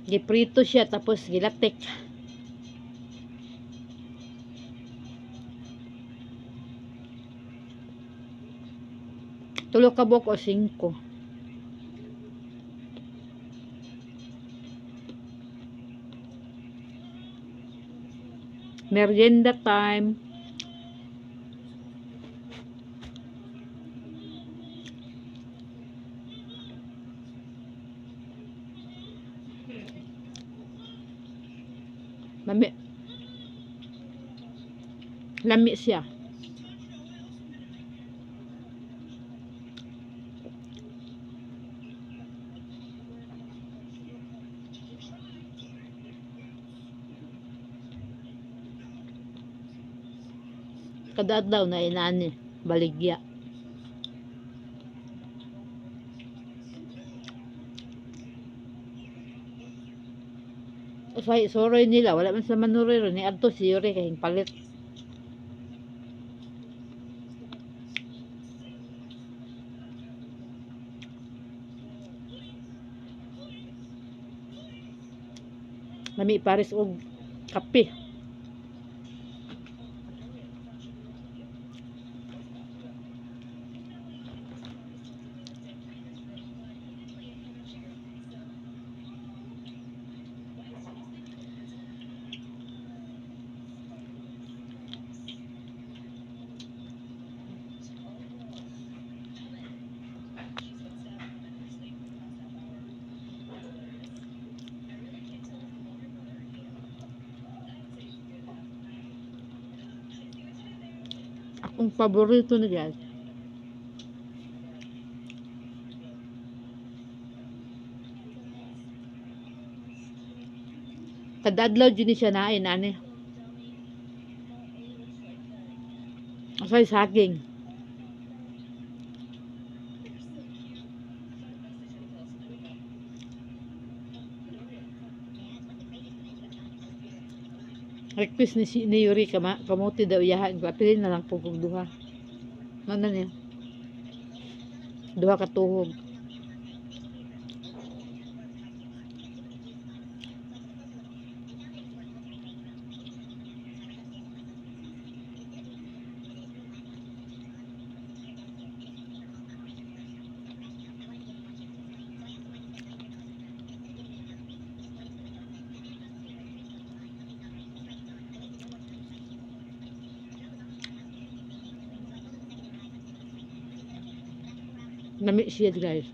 Giprito siya tapos gilatik. Tulo ka buok o 5. Merienda time. Lami. Lami siya. Kada adlaw na inani baligya. Usay suroy nila, wala man sa manuroy ron ni adto si Yuri kay palit. Lami pares og kape. Akong paborito na, guys. Kada adlaw jud ni siya nain ani. Usay saging. Request ni si ni Yuri kama kamote daw iyahan ko. Apilin na lang po kog duha. Ano na niya? Duha ka tuhog. Lami siya, guys.